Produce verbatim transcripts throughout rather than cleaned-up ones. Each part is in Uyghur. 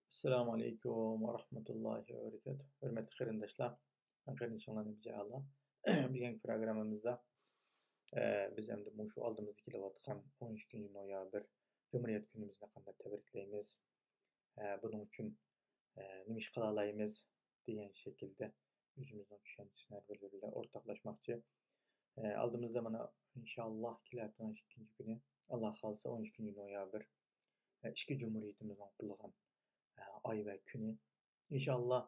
ئەسسالامۇ ئەلەيكۇم ۋە رەھمەتۇللاھى ۋە بەرىكاتۇھ. ھۆرمەتلىك قېرىنداشلار، مەن قېرىندىشىڭلار نەبىجە ئاللا. بۈگۈنكى پروگراممىمىزدا، ئە، بىز ئەمدى مۇشۇ ئالدىمىزدا كېلىۋاتقان ئون ئىككىنچى نويابىر جۇمھۇرىيەت كۈنىمىزنى قانداق تەبرىكلەيمىز؟ ئە، بۇنىڭ ئۈچۈن، ئە، نېمە ئىش قىلالايمىز؟ دېگەن شەكىلدە ئۆزىمىزنىڭ چۈشەنچىسىنى ھەر بىرى بىلەن ئورتاقلاشماقچى. ئە، ئالدىمىزدا مانا ئىنشاللا كېلەر ھەپتىنىڭ ئىككىنچى كۈنى، ئاللا خالىسا، ئون ئىككىنچى نويابىر، ئە، ئىككى جۇمھۇرىيىتىمىزنىڭ قۇرۇلغان، ئە، ئاي ۋە كۈنى. ئىنشاللا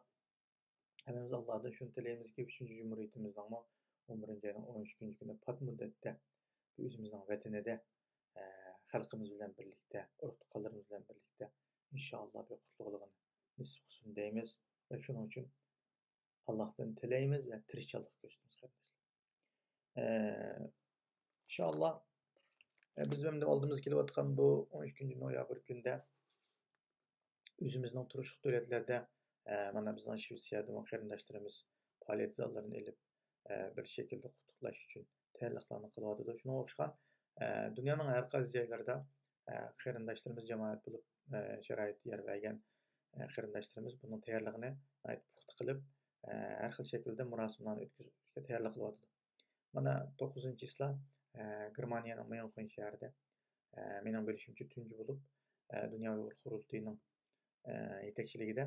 ھەممىمىز ئاللادىن شۇنى تىلەيمىزكى، ئۈچىنچى جۇمھۇرىيىتىمىزنىڭمۇ ئون بىرىنچى ئاينىڭ ئون ئۈچىنچى كۈنى پات مۇددەتتە ئۆزىمىزنىڭ ۋەتىنىدە، ئە، خەلقىمىز بىلەن بىرلىكتە، ئۇرۇق-تۇغقانلىرىمىز بىلەن بىرلىكتە ئىنشاللا بىر قۇتلۇقلۇقىنى نېسىپ قىلسۇن دەيمىز ۋە شۇنىڭ ئۈچۈن ئاللاھتىن تىلەيمىز ۋە تىرىشچانلىق كۆرسىتىمىز، قېرىنداشلار. ئە، ئىنشاللا، ئە، بىز ئەمدى ئالدىمىزغا كېلىۋاتقان بۇ ئون ئىككىنچى نويابىر كۈندە ئۆزىمىزنىڭ تۇرۇشلۇق دۆلەتلەردە، ئە، مانا بىزنىڭ شىۋېتسىيەدىمۇ قېرىنداشلىرىمىز پائالىيەت زاللىرىنى ئېلىپ، ئە، بىر شەكىلدە قۇتلۇقلاش ئۈچۈن تەييارلىقلارنى قىلىۋاتىدۇ. شۇنىڭغا ئوخشىغان، ئە، دۇنيانىڭ ھەر قايسى جايلىرىدا، ئە، قېرىنداشلىرىمىز جامائەت بولۇپ، ئە، شارائىت يار بەرگەن، ئە، قېرىنداشلىرىمىز بۇنىڭ تەييارلىقىنى ناھايىتى پۇختا قىلىپ، ئە، ھەر خىل شەكىلدە مۇراسىملارنى ئۆتكۈزۈشكە تەييارلىق قىلىۋاتىدۇ. مانا توققۇزىنچى چىسلا، ئە، گېرمانىيەنىڭ ميۇنخېن شەھىرىدە، ئە، مېنىڭ بىلىشىمچە تۇنجى بولۇپ، ئە، دۇنيا ئۇيغۇر قۇرۇلتىيىنىڭ، ئە، يېتەكچىلىكىدە،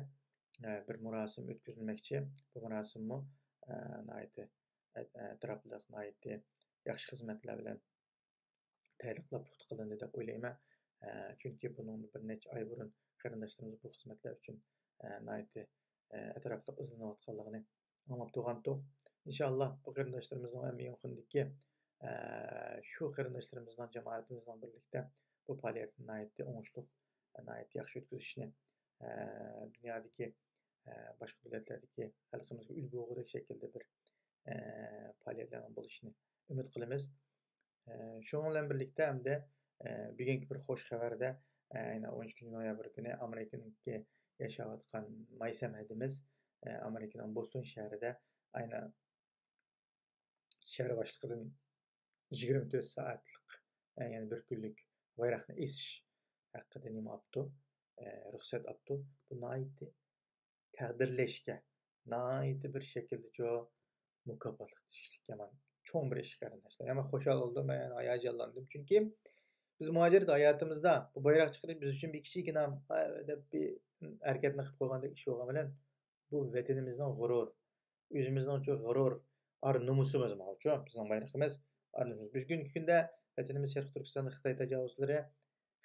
ئە، بىر مۇراسىم ئۆتكۈزۈلمەكچى. بۇ مۇراسىممۇ، ئە، ناھايىتى ئەت-، ئەتراپلىق، ناھايىتى ياخشى خىزمەتلەر بىلەن تەييارلىقلار پۇختا قىلىندى دەپ ئويلايمەن. ئە، چۈنكى بۇنىڭدىن بىر نەچچە ئاي بۇرۇن قېرىنداشلىرىمىز بۇ خىزمەتلەر ئۈچۈن، ئە، ناھايىتى، ئە، ئەتراپلىق ئىزدىنىۋاتقانلىقىنى ئاڭلاپ تۇرغانتۇق. ئىنشاللا بۇ قېرىنداشلىرىمىزنىڭ ھەم ميۇنخېندىكى، ئە، شۇ قېرىنداشلىرىمىزنىڭ جامائىتىمىزنىڭ بىرلىكتە بۇ پائالىيەتنى ناھايىتى ئوڭۇشلۇق، ناھايىتى ياخشى ئۆتكۈزۈشىنى، ئە، دۇنيادىكى، ئە، باشقا دۆلەتلەردىكى خەلقىمىزگە ئۈلگە بولغۇدەك شەكىلدە بىر، ئە، پائالىيەتلەرنىڭ بولۇشىنى ئۈمىد قىلىمىز. ئە، شۇنىڭ بىلەن بىرلىكتە ھەمدە، ئە، بۈگۈنكى بىر خوش خەۋەردە، ئە، يەنە ئون ئىككىنچى نويابىر كۈنى ئامېرىكىنىڭكى ياشاۋاتقان مايسەم ھەدىمىز، ئە، ئامېرىكىنىڭ بوستون شەھىرىدە ئەينى شەھەر باشلىقىدىن يىگىرمە تۆت سائەتلىك، ئە، يەنى بىر كۈنلۈك بايراقنى ئېسىش ھەققىدە نېمە ئاپتۇ، ئە، رۇخسەت ئاپتۇ. بۇ ناھايىتى تەقدىرلەشكە، ناھايىتى بىر شەكىلدىچۇ مۇكاپاتلىق تېگىشلىك يامان چوڭ بىر ئىش، قېرىنداشلار. يامان خۇشال بولدۇم، مەن ھاياجانلاندىم. چۈنكى بىز مۇھاجىرەت ھاياتىمىزدا بۇ بايراق چىقىرىش بىز ئۈچۈن بىر كىچىككىنە، ھە، دەپ بىر ھەرىكەتنى قىلىپ قويغاندەك ئىش بولغان بىلەن، بۇ ۋەتىنىمىزنىڭ غۇرۇر، ئۆزىمىزنىڭچۇ غۇرۇر، ئار نومۇسىمىز ماۋۇچۇ، بىزنىڭ بايرىقىمىز، ئار نومۇس. بۈگۈنكى كۈندە ۋەتىنىمىز شەرقىي تۈركىستاندا خىتاي تاجاۋۇزچىلىرى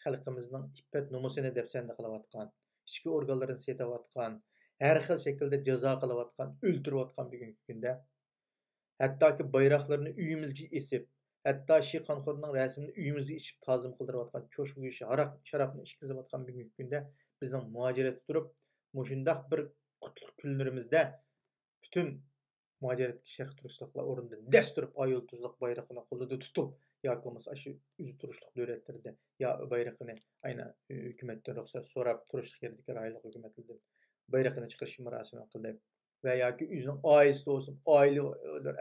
خەلقىمىزنىڭ ئىپپەت نومۇسىنى دەپسەندە قىلىۋاتقان، ئىچكى ئورگانلىرىنى سېتىۋاتقان، ھەر خىل شەكىلدە جازا قىلىۋاتقان، ئۆلتۈرۈۋاتقان بۈگۈنكى كۈندە، ھەتتاكى بايراقلىرىنى ئۆيىمىزگىچە ئېسىپ، ھەتتا شى قانخورنىڭ رەسىمىنى ئۆيىمىزگە ئېسىپ تازىم قىلدۇرۇۋاتقان، چوشقا گۆشى، ھاراق، شارابنى ئىچكۈزۈۋاتقان بۈگۈنكى كۈندە بىزنىڭ مۇھاجىرەتتە تۇرۇپ، مۇشۇنداق بىر قۇتلۇق كۈنلىرىمىزدە پۈتۈن مۇھاجىرەتتىكى شەرقىي تۈركىستانلار ئورنىدىن دەس تۇرۇپ، ئايال تۇزلۇق بايرىقىنى قولىدا تۇتۇپ، ياكى بولمىسا ئاشۇ ئۆزى تۇرۇشلۇق دۆلەتلىرىدە يا بايرىقىنى ئەينى ھۆكۈمەتتىن رۇخسەت سوراپ، تۇرۇشلۇق يەردىكى رايونلۇق ھۆكۈمەتلەردىن بايرىقىنى چىقىرىش مۇراسىمى قىلىپ، ۋە ياكى ئۆزىنىڭ ئائىلىسىدە بولسۇن، ئائىلە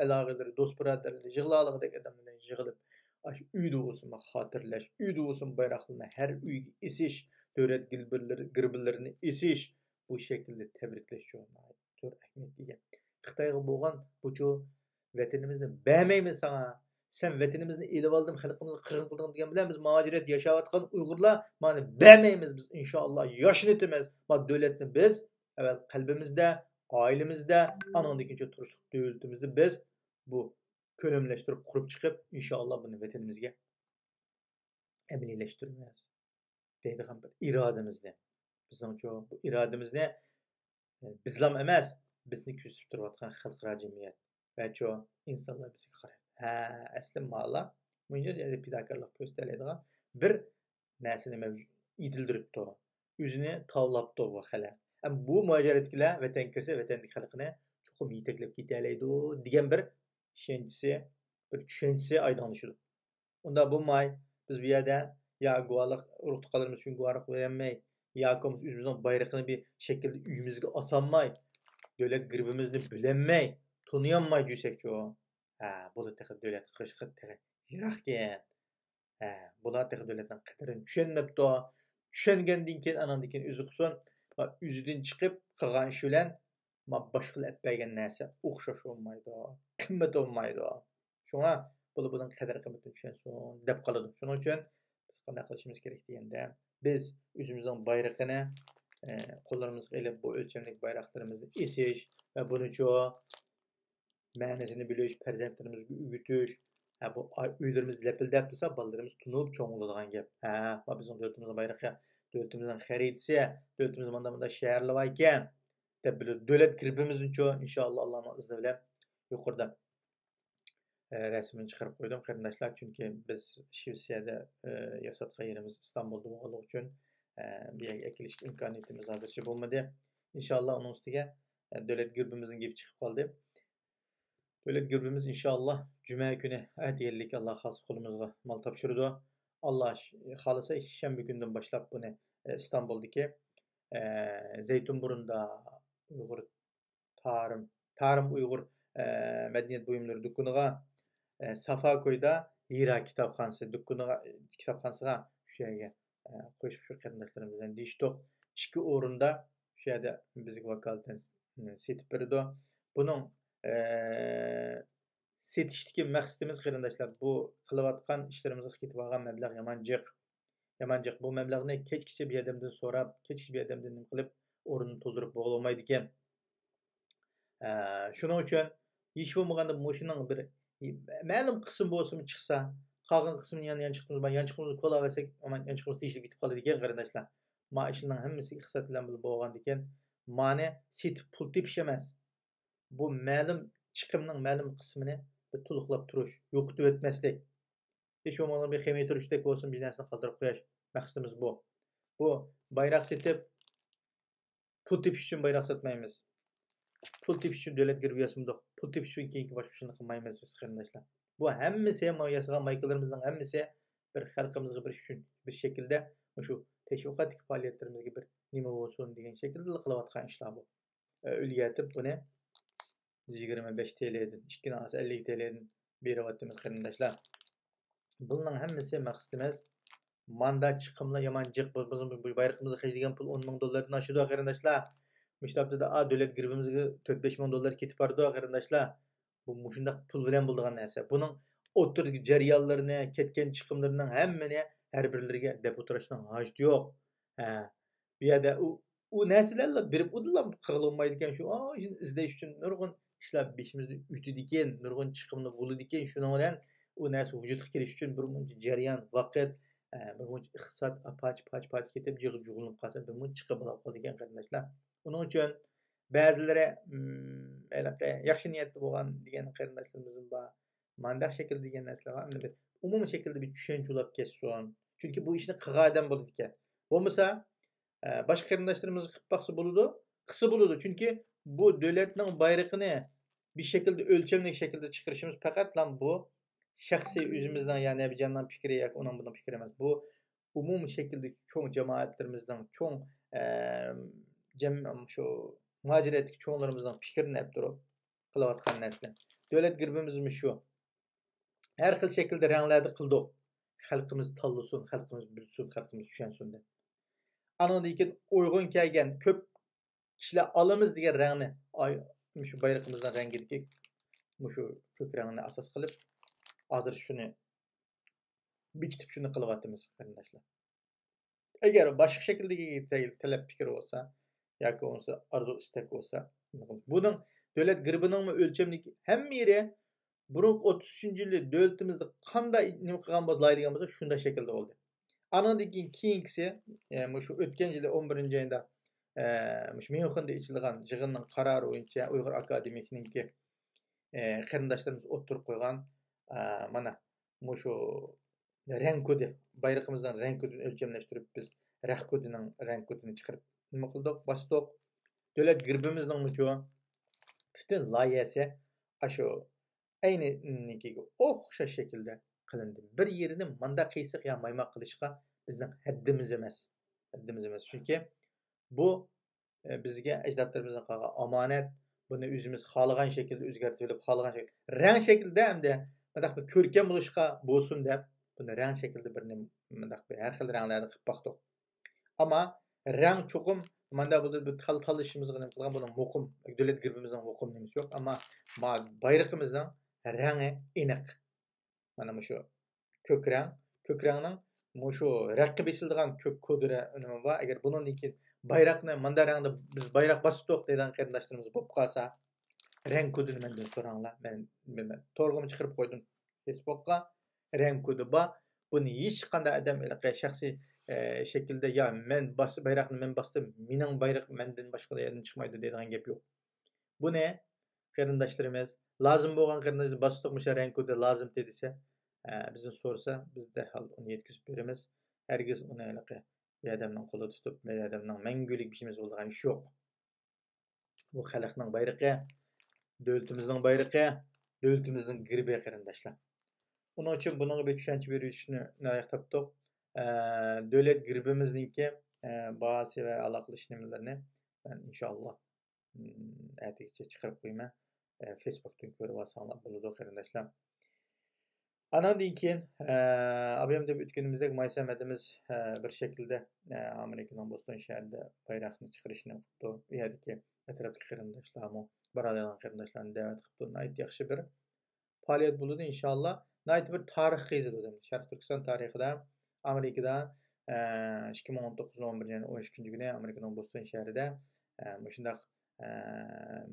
ئالاقىلىرى، دوست بۇرادەرلىرى، يىغىلالىغۇدەك ئادەملەرنى يىغىلىپ، ئاشۇ ئۆيدە بولسۇن، خاتىرىلەش، ئۆيدە بولسۇن، بايراقلارنى ھەر ئۆيگە ئېسىش، دۆلەت گىربىلىرى-، گىربىلىرىنى ئېسىش، بۇ شەكىلدە تەبرىكلەش شۇ ناھايىتى زور ئەھمىيەتكە ئىگە. خىتايغا بولغان بۇچۇ ۋەتىنىمىزنى بەرمەيمىز ساڭا، سەن ۋەتىنىمىزنى ئېلىۋالدىڭ، خەلقىمىزنى قىرغىن قىلدىڭ دېگەن بىلەن بىز مۇھاجىرەت ياشاۋاتقان ئۇيغۇرلار مانا بەرمەيمىز بىز، ئىنشائاللا ياشنىتىمىز، ما دۆلەتنى بىز ئەۋۋەل قەلبىمىزدە، ئائىلىمىزدە، ئانىڭدىن كېيىنچە تۇرۇشلۇق دۆلىتىمىزدە بىز بۇ كۆلەملەشتۈرۈپ قۇرۇپ چىقىپ، ئىنشائاللا بۇنى ۋەتىنىمىزگە ئەمەلىيلەشتۈرىمىز دەيدىغان بىر ئىرادىمىزنى، بىزنىڭچۇ بۇ ئىرادىمىزنى، ئە، بىزلام ئەمەس، بىزنى كۆزىتىپ تۇرۇۋاتقان خەلقئارا جەمئىيەت ۋەچۇ ئىنسانلار بىزگە قارايدۇ. ھە، ئەسلى مالا مۇنچە يەردە پىداكارلىق كۆرسىتەلەيدىغان بىر نەرسىنى مەۋجۇت، يېتىلدۈرۈپتۇ. ئۆزىنى تاۋلاپتۇ بۇ خەلق. ئەمما بۇ مۇھاجىرەتتىكىلەر ۋەتەنگە كىرسە، ۋەتەندىكى خەلقنى چوقۇم يېتەكلەپ كېتەلەيدۇ دېگەن بىر ئىشەنچىسى، بىر چۈشەنچىسى ئايدىڭلىشىدۇ. ئۇنداق بولماي، بىز بۇ يەردە يا گۇۋاھلىق، ئۇرۇق-تۇغقانلىرىمىز ئۈچۈن گۇۋاھلىق بېرەلمەي، ياكى بولمىسا ئۆزىمىزنىڭ بايرىقىنى بىر شەكىلدە ئۆيىمىزگە ئاسالماي، دۆلەت گېربىمىزنى بىلەلمەي، تونۇيالماي يۈرسەكچۇ؟ ھە، بۇلار تېخى دۆلەت قۇرۇشقا تېخى يىراقكەن. ھە، بۇلار تېخى دۆلەتنىڭ قەدرىنى چۈشەنمەپتۇ. چۈشەنگەندىن كېيىن، ئاناندىن كېيىن ئۆزى قىلسۇن. ئۆزىدىن چىقىپ قىلغان ئىشى بىلەن ما باشقىلار ئەپ بەرگەن نەرسە ئوخشاش بولمايدۇ، قىممەت بولمايدۇ. شۇڭا بۇلار بۇنىڭ قەدىر قىممىتىنى چۈشەنسۇن دەپ قالىدۇ. شۇنىڭ ئۈچۈن بىز قانداق قىلىشىمىز كېرەك دېگەندە، بىز ئۆزىمىزنىڭ بايرىقىنى، ئە، قوللىرىمىزغا ئېلىپ، بۇ ئۆلچەملىك بايراقلىرىمىزنى ئېسىش ۋە بۇنىچۇ مەنىسىنى بىلىش، پەرزەنتلىرىمىزگە ئۆگىتىش، ھە، بۇ ئاي-، ئۆيلىرىمىز لەپىلدەپ تۇرسا، بالىلىرىمىز تونۇپ چوڭ بولىدىغان گەپ. ھە، ما بىزنىڭ دۆلىتىمىزنىڭ بايرىقى، دۆلىتىمىزنىڭ خەرىتىسى، دۆلىتىمىزدە مۇنداق، مۇنداق شەھەرلەر باركەن، دەپ بىلىدۇ. دۆلەت گېربىمىزنىچۇ، ئىنشائاللا، ئاللانىڭ ئىزنى بىلەن يۇقىرىدا، ئە، رەسىمىنى چىقىرىپ قويدۇم، قېرىنداشلار. چۈنكى بىز شىۋېتسىيەدە، ئە، ياساتقان يېرىمىز ئىستانبۇلدا بولغانلىقى ئۈچۈن، ئە، بۇ يەرگە ئەكېلىش ئىمكانىيىتىمىز ھازىرچە بولمىدى. ئىنشائاللا، ئۇنىڭ ئۈستىگە، ئە، دۆلەت گېربىمىزنىڭ گېپى چىقىپ قالدى. دۆلەت گېربىمىز ئىنشائاللا جۈمە كۈنى ئەتىگەنلىك ئاللا خالىسا قولىمىزغا مال تاپشۇرىدۇ. ئاللا ش-، خالىسا شەنبە كۈندىن باشلاپ بۇنى، ئە، ئىستانبۇلدىكى، ئە، زەيتۇنبۇرۇندا ئۇيغۇر تارىم، تارىم ئۇيغۇر، ئە، مەدەنىيەت بۇيۇملىرى دۇكىنىغا، ئە، سافاكويدا ھىرا كىتابخانىسى دۇكىنىغا، كىتابخانىسىغا شۇ يەرگە، ئە، قويۇشقا شۇ قېرىنداشلىرىمىز بىلەن دېيىشتۇق. ئىككى ئورۇندا شۇ يەردە بىزگە ۋاكالىتەن سېتىپ بېرىدۇ. بۇنىڭ، ئە، سېتىشتىكى مەقسىتىمىز، قېرىنداشلار، بۇ قىلىۋاتقان ئىشلىرىمىزغا كېتىۋالغان مەبلەغ يامان جىق. يامان جىق. بۇ مەبلەغنى كەچكىچە بىر ئادەمدىن سوراپ، كەچكىچە بىر ئادەمدىن نېمە قىلىپ ئورنىنى تولدۇرۇپ بولالمايدىكەن. ئە، شۇنىڭ ئۈچۈن ھېچ بولمىغاندا مۇشۇنىڭ بىر مەلۇم قىسمى بولسىمۇ چىقسا، قالغان قىسمىنى يەنە يانچۇقىمىز بار، يانچۇقىمىزنى كولاۋەرسەك، يانچۇقىمىز تېشىلىپ كېتىپ قالىدىكەن، قېرىنداشلار. ما ئىشلارنىڭ ھەممىسى ئىقتىساد بىلەن بولغاندىكەن، مانى سېتىپ پۇل تېپىش ئەمەس. بۇ مەلۇم چىقىمنىڭ مەلۇم قىسمىنى بىر تولۇقلاپ تۇرۇش، يوقىتىۋەتمەسلىك. ھېچ بولمىغاندا بىر خېمىرتۇرۇشتەك بولسۇن، بىر نەرسىنى قالدۇرۇپ قويۇش مەقسىتىمىز بۇ. بۇ بايراق سېتىپ پۇل تېپىش ئۈچۈن بايراق ساتمايمىز. پۇل تېپىش ئۈچۈن دۆلەت گېربى ياسىمىدۇق. پۇل تېپىش ئۈچۈن كېيىنكى باشقا ئىشنى قىلمايمىز بىز، قېرىنداشلار. بۇ ھەممىسى، مانا ياسىغان مايكىلىرىمىزنىڭ ھەممىسى بىر خەلقىمىزگە بىر ئۈچۈن، بىر شەكىلدە مۇشۇ تەشۋىقاتتىكى پائالىيەتلىرىمىزگە بىر نېمە بولسۇن دېگەن شەكىلدە قىلىۋاتقان ئىشلار بۇ. ئە، ئۆلگەتىپ بۇنى يىگىرمە بەش تېلېدىن، ئىككىنى ئالسا ئەللىك تېلېدىن بېرىۋاتىمىز، قېرىنداشلار. بۇنىڭ ھەممىسى مەقسىتىمىز، ماندا چىقىملار يامان جىق بولسا، بۇ بايرىقىمىزغا خەجلىگەن پۇل ئون مىڭ دوللاردىن ئاشىدۇ، قېرىنداشلار. مۇشۇ ھەپتىدە، ئا، دۆلەت گېربىمىزگە تۆت بەش مىڭ دوللار كېتىپ بارىدۇ، قېرىنداشلار. بۇ مۇشۇنداق پۇل بىلەن بولىدىغان نەرسە. بۇنىڭ ئوتتۇرىدىكى جەريانلىرىنى، كەتكەن چىقىملىرىنىڭ ھەممىنى ھەر بىرلىرىگە دەپ ئولتۇرۇشنىڭ ھاجىتى يوق. ھە. بۇ يەردە ئۇ، ئۇ نەرسىلەرلا بېرىپ ئۇدۇللا قىلغىلى بولمايدىكەن، شۇ، ئا، شۇنى ئىزدەش ئۈچۈن نۇرغۇن ئىشلار بېشىمىزدىن ئۆتىدىكەن، نۇرغۇن چىقىملار بولىدىكەن. شۇنىڭ بىلەن ئۇ نەرسە ۋۇجۇدقا كېلىش ئۈچۈن بىر مۇنچە جەريان، ۋاقىت، ئە، بىر مۇنچە ئىقتىساد پاچ، پاچ، پاچ كېتىپ، جىغ-، جۇغلىنىپ قالسا، بىر مۇنچە چىقىم بولۇپ قالىدىكەن، قېرىنداشلار. ئۇنىڭ ئۈچۈن بەزىلىرى، ئىم، ھېلىقى ياخشى نىيەتتە بولغان دېگەن قېرىنداشلىرىمىزمۇ بار. مانداق شەكىلدە دېگەن نەرسىلەر بار. ئەمدى بىر ئومۇمىي شەكىلدە بىر چۈشەنچە بولۇپ كەتسۇن. چۈنكى بۇ ئىشنى قىلغان ئادەم بولىدىكەن. بولمىسا، ئە، باشقا قېرىنداشلىرىمىزغا قىلىپ باقسا بولىدۇ، قىلسا بولىدۇ. چۈنكى بۇ دۆلەتنىڭ بايرىقىنى بىر شەكىلدە، ئۆلچەملىك شەكىلدە چىقىرىشىمىز پەقەتلا بۇ شەخسىي ئۆزىمىزنىڭ يا نەبىجاننىڭ پىكرى ياكى ئۇنىڭ بۇنىڭ پىكرى ئەمەس. بۇ ئومۇمىي شەكىلدە چوڭ جامائەتلىرىمىزنىڭ، چوڭ، ئە، جەم-، شۇ مۇھاجىرەتتىكى چوڭلىرىمىزنىڭ پىكرىنى ئەپ تۇرۇپ قىلىۋاتقان نەرسىلەر. دۆلەت گېربىمىزمۇ شۇ. ھەر خىل شەكىلدە رەڭلەردە قىلدۇق. خەلقىمىز تاللىسۇن، خەلقىمىز بىلسۇن، خەلقىمىز چۈشەنسۇن دەپ. ئانىڭدىن كېيىن ئۇيغۇن كەلگەن كۆپ كىشىلەر ئالىمىز دېگەن رەڭنى، ئاي، مۇشۇ بايرىقىمىزنىڭ رەڭگىدىكى مۇشۇ كۆك رەڭنى ئاساس قىلىپ، ھازىر شۇنى بېكىتىپ شۇنى قىلىۋاتىمىز، قېرىنداشلار. ئەگەر باشقا شەكىلدىكى تەلەپ پىكىر بولسا، ياكى بولمىسا ئارزۇ ئىستەك بولسا، بۇنىڭ دۆلەت گېربىنىڭمۇ ئۆلچەملىكى ھەممە يېرى بۇرۇنقى ئوتتۇز ئۈچىنچى يىلى دۆلىتىمىزدە قانداق نېمە قىلغان بولسا، لايىھە دېگەن بولسا، شۇنداق شەكىلدە بولدى. ئانىڭدىن كېيىن كېيىنكىسى، ئە، مۇشۇ ئۆتكەن يىلى ئون بىرىنچى ئايدا، ئە، مۇشۇ ميۇنخېندا ئېچىلغان يىغىننىڭ قارارى بويىچە ئۇيغۇر ئاكادېمىيىسىنىڭكى، ئە، قېرىنداشلىرىمىز ئوتتۇرىغا قويغان، ئە، مانا مۇشۇ رەڭ كودى، بايرىقىمىزنىڭ رەڭ كودىنى ئۆلچەملەشتۈرۈپ، بىز رەخ كودىنىڭ رەڭ كودىنى چىقىرىپ نېمە قىلدۇق، باستۇق. دۆلەت گېربىمىزنىڭمۇ پۈتۈن لايىھەسى ئاشۇ ئەينىكىگە ئوخشاش شەكىلدە قىلىندى. بىر يېرىنى مانداق قىلساق يا مايماق قىلىشقا بىزنىڭ ھەددىمىز ئەمەس. ھەددىمىز ئەمەس. چۈنكى بۇ، ئە، بىزگە ئەجدادلىرىمىزدىن قالغان ئامانەت. بۇنى ئۆزىمىز خالىغان شەكىلدە ئۆزگەرتىۋېلىپ، خالىغان شەكىل، رەڭ شەكلىدە ئەمدى مۇنداق بىر كۆركەم بولۇشقا بولسۇن دەپ، بۇنى رەڭ شەكلىدە بىر نېمە، مۇنداق بىر ھەر خىل رەڭلەردە قىلىپ باقتۇق. ئەمما رەڭ چوقۇم ماندا بۇ، بۇ تال-، تاللىشىمىزغا نېمە قىلغان، بۇنىڭ مۇقىم، دۆلەت گېربىمىزنىڭ مۇقىم نېمىسى يوق، ئەمما ما-، بايرىقىمىزنىڭ رەڭى ئېنىق. مانا مۇشۇ كۆك رەڭ، كۆك رەڭنىڭ مۇشۇ رەققە بېسىلىدىغان كۆك كود رە-، نېمە بار. ئەگەر بۇنىڭدىن كېيىن بايراقنى ماندا رەڭدە بىز بايراق باستۇق دەيدىغان قېرىنداشلىرىمىز بولۇپ قالسا، رەڭ كودىنى مەندىن سوراڭلار. مەن بىلمەن. تورغىمۇ چىقىرىپ قويدۇم فېيسبۇكقا. رەڭ كودى بار. بۇنى ھېچقانداق ئادەم ھېلىقى شەخسىي، ئە، شەكىلدە، يا مەن باس-، بايراقنى مەن باستىم، مېنىڭ بايرىقىم مەندىن باشقا يەردىن چىقمايدۇ دەيدىغان گەپ يوق. بۇنى قېرىنداشلىرىمىز، لازىم بولغان قېرىنداشلار باستۇق، مۇشۇ رەڭ كودى لازىم دېسە، ئە، بىزدىن سورىسا، بىز دەرھال ئۇنى يەتكۈزۈپ بېرىمىز. ھەرگىز ئۇنى ھېلىقى بىر ئادەمنىڭ قولىدا تۇتۇپ، بىر ئادەمنىڭ مەڭگۈلۈك بېشىمىز بولىدىغان ئىش يوق. بۇ خەلقنىڭ بايرىقى، دۆلىتىمىزنىڭ بايرىقى، دۆلىتىمىزنىڭ گېربى، قېرىنداشلار. ئۇنىڭ ئۈچۈن بۇنىڭغا بىر چۈشەنچە بېرىشنى لايىق تاپتۇق. ئە، دۆلەت گېربىمىزنىڭكى، ئە، باھاسى ۋە ئالاقىلىشىش نېمىلىرىنى مەن ئىنشاللا، ئىم، ئەتىگىچە چىقىرىپ قويىمەن. ئە، فېيسبۇكتىن كۆرۈۋالساڭلار بولىدۇ، قېرىنداشلار. ئاناندىن كېيىن، ئە، ئابىيام دەپ ئۆتكىنىمىزدەك مايسەم ھەدىمىز، ئە، بىر شەكىلدە، ئە، ئامېرىكىنىڭ بوستون شەھىرىدە بايراقنى چىقىرىشنى قىپتۇ. ئۇ يەردىكى ئەتراپتىكى قېرىنداشلارمۇ، بارالايدىغان قېرىنداشلارنى دەۋەت قىپتۇ. ناھايىتى ياخشى بىر پائالىيەت بولىدۇ، ئىنشاللا. ناھايىتى بىر تارىخقا يېزىلىدۇ. شەرقىي تۈركىستان تارىخىدا ئامېرىكىدا، ئە، ئىككى مىڭ ئون توققۇزىنچى ئون بىرىنچى ئاينىڭ ئون ئۈچىنچى كۈنى ئامېرىكىنىڭ بوستون شەھىرىدە، ئە، مۇشۇنداق، ئە،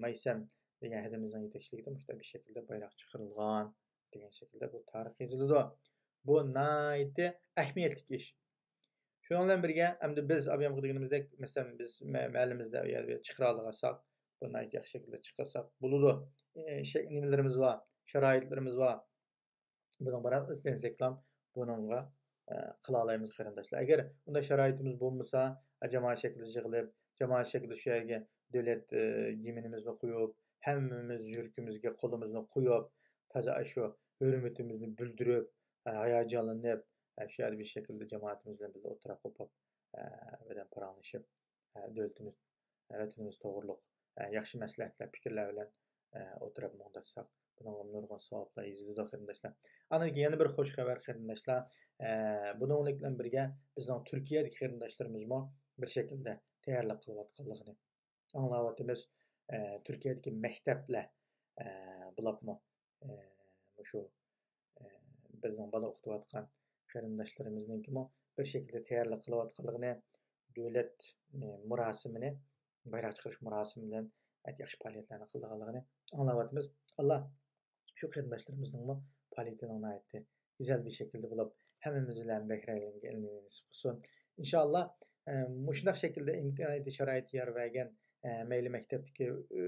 مايسەم دېگەن ھەدىمىزنىڭ يېتەكچىلىكىدە مۇشۇنداق بىر شەكىلدە بايراق چىقىرىلغان دېگەن شەكىلدە بۇ تارىخ يېزىلىدۇ. بۇ ناھايىتى ئەھمىيەتلىك ئىش. شۇنىڭ بىلەن بىرگە، ئەمدى بىز ئابيامغا دېگىنىمىزدەك، مەسىلەن، بىز مە-، مەھەللىمىزدە ئۇ يەردە چىقىرالىغانساق، بۇ ناھايىتى ياخشى شەكىلدە چىقارساق بولىدۇ. ئى، شەي-، نېمىلىرىمىز بار، شارائىتلىرىمىز بار. بۇنىڭ بىراز ئىزدەنسەكلا، بۇنىڭغا، ئە، قىلالايمىز، قېرىنداشلار. ئەگەر ئۇنداق شارائىتىمىز بولمىسا، ئە، جامائەت شەكلىدە يىغىلىپ، جامائەت شەكلىدە شۇ يەرگە دۆلەت، ئە، گىمنىمىزنى قويۇپ، ھەممىمىز يۈرىكىمىزگە قولىمىزنى قويۇپ، تازا ئاشۇ ھۆرمىتىمىزنى بىلدۈرۈپ، ئە، ھاياجانلىنىپ، ئە، شۇ يەردە بىر شەكىلدە جامائىتىمىز بىلەن بىللە ئولتۇراپ قوپۇپ، ئە، بىلەن پاراڭلىشىپ، ئە، دۆلىتىمىز، ۋەتىنىمىز توغرۇلۇق، ئە، ياخشى مەسلىھەتلەر، پىكىرلەر بىلەن، ئە، ئولتۇراپ مۇڭداشساق، بۇنىڭغا نۇرغۇن ساۋابلار يېزىلىدۇ، قېرىنداشلار. ئاندىن كېيىن يەنە بىر خۇش خەۋەر، قېرىنداشلار. ئە، بۇنىڭ بىلەن بىرگە بىزنىڭ تۈركىيەدىكى قېرىنداشلىرىمىزمۇ بىر شەكىلدە تەييارلىق قىلىۋاتقانلىقىنى ئاڭلاۋاتىمىز. ئە، تۈركىيەدىكى مەكتەپلەر، ئە، بولۇپمۇ، ئە، مۇشۇ، ئە، بىزنىڭ بالا ئوقۇتۇۋاتقان قېرىنداشلىرىمىزنىڭكىمۇ بىر شەكىلدە تەييارلىق قىلىۋاتقانلىقىنى، دۆلەت، ئە، مۇراسىمىنى، بايراق چىقىرىش مۇراسىمى بىلەن ناھايىتى ياخشى پائالىيەتلەرنى قىلىدىغانلىقىنى ئاڭلاۋاتىمىز. ئاللا شۇ قېرىنداشلىرىمىزنىڭمۇ پائالىيىتىنىڭ ناھايىتى گۈزەل بىر شەكىلدە بولۇپ، ھەممىمىز بىلەن بەھرىلەنگىنىنى نېسىپ قىلسۇن. ئىنشائاللا، ئە، مۇشۇنداق شەكىلدە ئىمكانىيىتى، شارائىتى يار بەرگەن، ئە، مەيلى مەكتەپتىكى، ئۆ،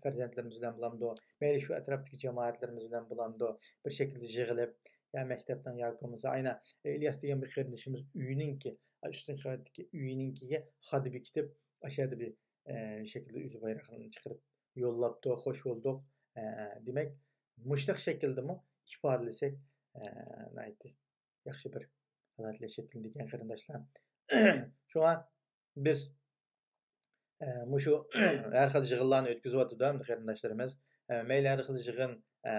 پەرزەنتلىرىمىز بىلەن بولامدۇ، مەيلى شۇ ئەتراپتىكى جامائەتلىرىمىز بىلەن بولامدۇ، بىر شەكىلدە يىغىلىپ، يا مەكتەپنىڭ ياكى بولمىسا ئاينا ئىلياس دېگەن بىر قېرىندىشىمىز ئۆيىنىڭكى، ئۈستۈنكى قەۋەتتىكى ئۆيىنىڭكىگە خادا بېكىتىپ، ئاشۇ يەردە بىر، ئە، شەكىلدە ئۆزى بايراقنى چىقىرىپ يوللاپتۇ، خوش بولدۇق. ئە، دېمەك، مۇشۇنداق شەكىلدىمۇ ئىپادىلىسەك، ئە، ناھايىتى ياخشى بىر ھالەتلەر شەكىللىنىدىكەن، قېرىنداشلار. شۇڭا بىز، ئە، مۇشۇ ھەر خىل يىغىنلارنى ئۆتكۈزۈۋاتىدۇ ئەمدى قېرىنداشلىرىمىز. ئە، مەيلى ھەر خىل يىغىن، ئە،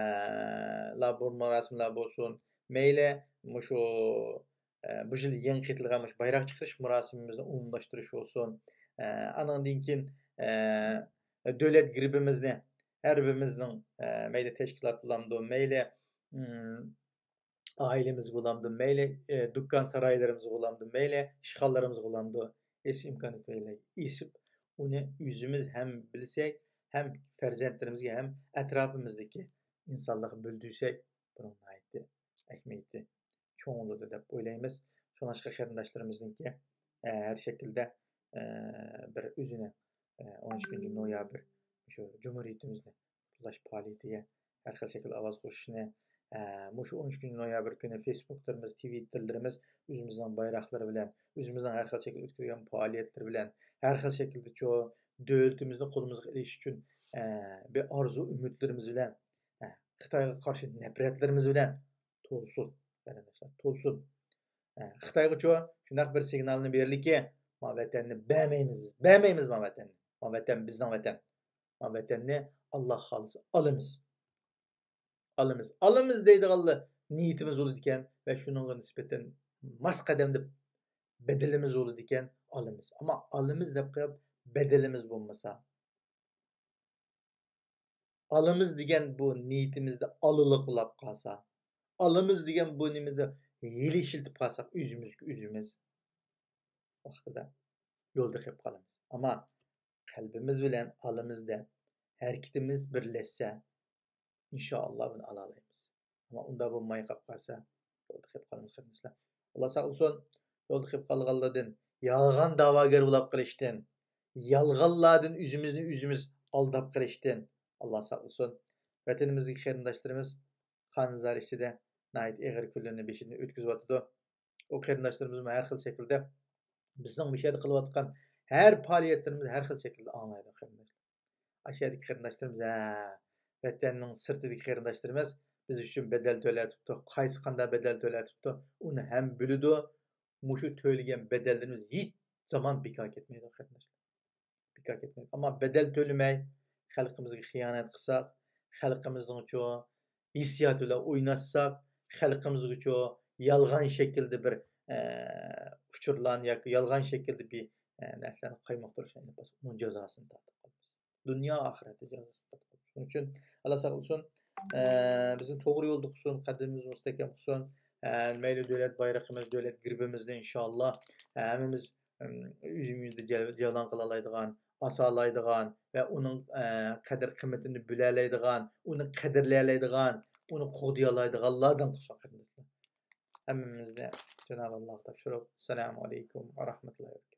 لار بۇ مۇراسىملار بولسۇن، مەيلى مۇشۇ، ئە، بۇ يىل يېڭى قېتىلغان مۇشۇ بايراق چىقىرىش مۇراسىمىمىزنى ئومۇملاشتۇرۇش بولسۇن. ئە، ئانىڭدىن كېيىن، ئە، دۆلەت گېربىمىزنى ھەر بىرىمىزنىڭ، ئە، مەيلى تەشكىلات بولامدۇ، مەيلى، ئىم، ئائىلىمىز بولامدۇ، مەيلى، ئە، دۇكان سارايلىرىمىز بولامدۇ، مەيلى ئىشخانىلىرىمىز بولامدۇ، ئېسىش ئىمكانىيىتى ئېسىپ، ئۇنى ئۆزىمىز ھەم بىلسەك، ھەم پەرزەنتلىرىمىزگە، ھەم ئەتراپىمىزدىكى ئىنسانلارغا بىلدۈرسەك، بۇنىڭ ناھايىتى ئەھمىيىتى چوڭ بولىدۇ دەپ ئويلايمىز. شۇڭلاشقا قېرىنداشلىرىمىزنىڭكى، ئە، ھەر شەكىلدە، ئە، بىر ئۆزىنى، ئە، ئون ئىككىنچى نويابىر شۇ جۇمھۇرىيىتىمىزنى قۇتلۇقلاش پائالىيىتىگە ھەر خىل شەكىلدە ئاۋاز قوشۇشنى، ئە، مۇشۇ ئون ئىككىنچى نويابىر كۈنى فېيسبۇكلىرىمىز، تىۋىتتېرلىرىمىز ئۆزىمىزنىڭ بايراقلىرى بىلەن، ئۆزىمىزنىڭ ھەر خىل شەكىلدە ئۆتكۈزگەن پائالىيەتلىرى بىلەن، ھەر خىل شەكىلدە شۇ دۆلىتىمىزنى قولىمىزغا ئېلىش ئۈچۈن، ئە، بىر ئارزۇ ئۈمىدلىرىمىز بىلەن، ئە، خىتايغا قارشى نەپرەتلىرىمىز بىلەن تولسۇن، قېرىنداشلار، تولسۇن. ئە، خىتايغىچۇ شۇنداق بىر سىگنالنى بېرىلىكى، ما ۋەتەننى بەرمەيمىز بىز، بەرمەيمىز ما ۋەتەننى. ما ۋەتەن بىزنىڭ ۋەتەن. ما ۋەتەننى ئاللا خالىسا ئالىمىز. ئالىمىز، ئالىمىز دەيدىغانلا نىيىتىمىز بولىدىكەن ۋە شۇنىڭغا نىسبەتەن ماس قەدەمدە بەدىلىمىز بولىدىكەن، ئالىمىز. ئەمما ئالىمىز دەپ قويۇپ، بەدىلىمىز بولمىسا، ئالىمىز دېگەن بۇ نىيىتىمىزدە ئالىلىق بولاپ قالسا، ئالىمىز دېگەن بۇ نېمىدە ھىيلە ئىشلىتىپ قالساق، ئۆزىمىزگە ئۆزىمىز ۋاقتىدا يولدا قېلىپ قالىمىز. ئەمما قەلبىمىز بىلەن ئالىمىز دەپ، ھەرىكىتىمىز بىرلەشسە، ئىنشائاللا بۇنى ئالالايمىز. ئەمما ئۇنداق بولماي قاپ قالسا، يولدا قېلىپ قالىمىز، قېرىنداشلار. ئاللا ساقلىسۇن، يولدا قېلىپ قالغانلاردىن، يالغان داۋاگەر بولاپ قېلىشتىن، يالغانلاردىن ئۆزىمىزنى ئۆزىمىز ئالداپ قېلىشتىن ئاللا ساقلىسۇن. ۋەتىنىمىزدىكى قېرىنداشلىرىمىز قانزار ئىچىدە ناھايىتى ئېغىر كۈنلەرنى بېشىدىن ئۆتكۈزۈۋاتىدۇ. ئۇ قېرىنداشلىرىمىزمۇ ھەر خىل شەكىلدە بىزنىڭ مۇشۇ يەردە قىلىۋاتقان ھەر پائالىيەتلىرىمىزنى ھەر خىل شەكىلدە ئاڭلايدۇ، قېرىنداشلار. ئاشۇ يەردىكى قېرىنداشلىرىمىز، ھە، ۋەتەننىڭ سىرتىدىكى قېرىنداشلىرىمىز بىز ئۈچۈن بەدەل تۆلەتىپتۇ. قايسى قانداق بەدەل تۆلەتىپتۇ، ئۇنى ھەم بىلىدۇ. مۇشۇ تۆلىگەن بەدەللىرىمىز ھېچ زامان بىكار كەتمەيدۇ، قېرىنداشلار. بىكار كەتمەيدۇ. ئەمما بەدەل تۆلىمەي، خەلقىمىزگە خىيانەت قىلساق، خەلقىمىزنىڭچۇ ھېسسىياتى بىلەن ئويناشساق، خەلقىمىزگىچۇ يالغان شەكىلدە بىر، ئە، ئۇچۇرلارنى ياكى يالغان شەكىلدە بىر، ئە، نەرسىلەرنى قايمۇقتۇرۇشنى ئېلىپ بارساق، ئۇنىڭ جازاسىنى تارتىپ قالىمىز. دۇنيا ئاخىرەتتە جازاسىنى تارتىپ قالىمىز. شۇنىڭ ئۈچۈن ئاللا ساقلىسۇن، ئە، بىزنى توغرا يولدا قىلسۇن، قەدىمىمىزنى مۇستەھكەم قىلسۇن. ئە، مەيلى دۆلەت بايرىقىمىز، دۆلەت گېربىمىزنى ئىنشائاللا، ئە، ھەممىمىز ئۆزىمىزدە جەۋلان قىلالايدىغان، ئاسالايدىغان ۋە ئۇنىڭ، ئە، قەدىر قىممىتىنى بىلەلەيدىغان، ئۇنى قەدىرلىيەلەيدىغان، ئۇنى قوغدىيالايدىغانلاردىن قىلسۇن، قېرىنداشلار. ھەممىمىزنى جانابى ئاللاغا تاپشۇرۇپ، ئەسسالامۇ ئەلەيكۇم ۋە رەھمەتۇللاھى ۋە بەرىكاتۇھ.